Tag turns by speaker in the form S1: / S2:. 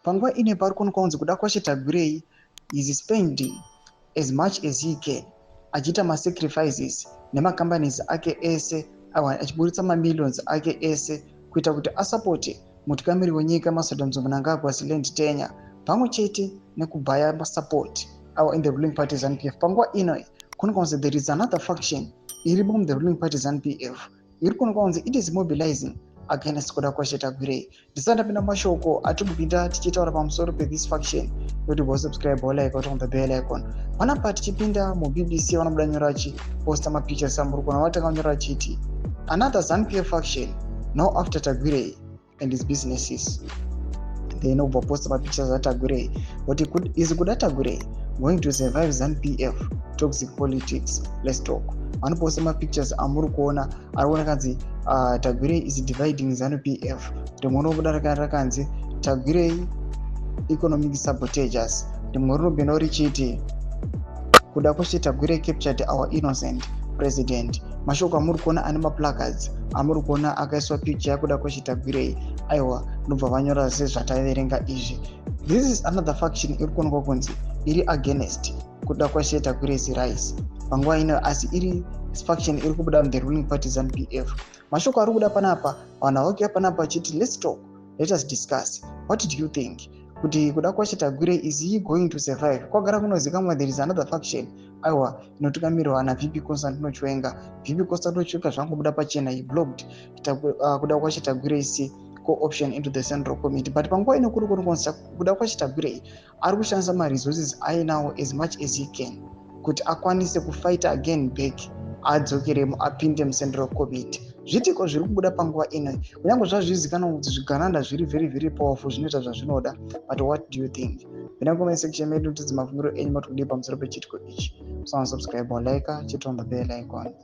S1: Panguva ino pari kuonekwa kunzi Kudakwashe Tagwirei is spending as much as he can, achiita masacrifices nemacompanies ake ese, aiwa, achiburitsa mamillions ake ese kuita kuti asapote mutungamiri wenyika Masadamzo Mnangagwa land tenure, pamwe chete nekubhaya support, aiwa, in the ruling party ZANU PF. Panguva ino kuonekwa kunzi there is another faction irimo mu the ruling party ZANU PF iri kuonekwa kunzi it is mobilizing against Kudakwashe Tagwirei. Ndisati ndapinda mashoko atiri tichitaura pamusoro pethis faction, kuti vosubscribe, wolike, on the bell icon. Panapa tichipinda muBBC, vanobuda nyora achiposta mapictures amuri kuona. Vatanga kunyora achiti, "Another ZANU PF faction now after Tagwirei and his businesses." Then obva posta mapictures aTagwirei, kuti, "Is Kuda Tagwirei going to survive ZANU PF toxic politics? Let's talk." Vanoposta mapictures amuri kuona ari kuona kanzi, "Tagwirei is dividing ZANU PF." Rimwe rinobuda rakanzi, "Tagwirei economic sabotagers." Rimwe rinopindawo richiti, "Kudakwashe Tagwirei captured our innocent president." Mashoko amuri kuona ane maplacards amuri kuona akaiswa picture yaKudakwashe Tagwirei. Aiwa, ndobva vanyora sezvataverenga izvi. This is another faction iri kuonekwa kunzi iri against Kudakwashe Tagwirei's rise panguva ino, asi iri faction iri kubuda muthe ruling party ZANU PF. Mashoko ari kuda panapa, vanhu vakuya panapa vachiti, "Let's talk, let us discuss. What do you think kuti Kudakwashe Tagwirei, is he going to survive?" Kwagara kunozikamwa there is another faction, aiwa, inotungamirwa naVP Constantino Chiwenga. VP Constantino Chiwenga zvangobuda pachena, he blocked Kudakwashe Tagwirei's co-option into the central committee. But panguva ino kuri kuonekwa Kudakwashe Tagwirei ari kushandisa maresources ainawo as much as he can kuti akwanise kufighta again back, adzokeremo, apinde mucentral committee. Zvitiko zviri kubuda panguva ino, kunyange zvazvizikanwa kuti zvigananda zviri very very powerful, zvinoita zvazvinoda. But what do you think? Pinda comment section medu, tidzi mafungiro enyu, mati kudii pamusoro pechitiko ichi. Usana subscribe, like, chit on the bell icon.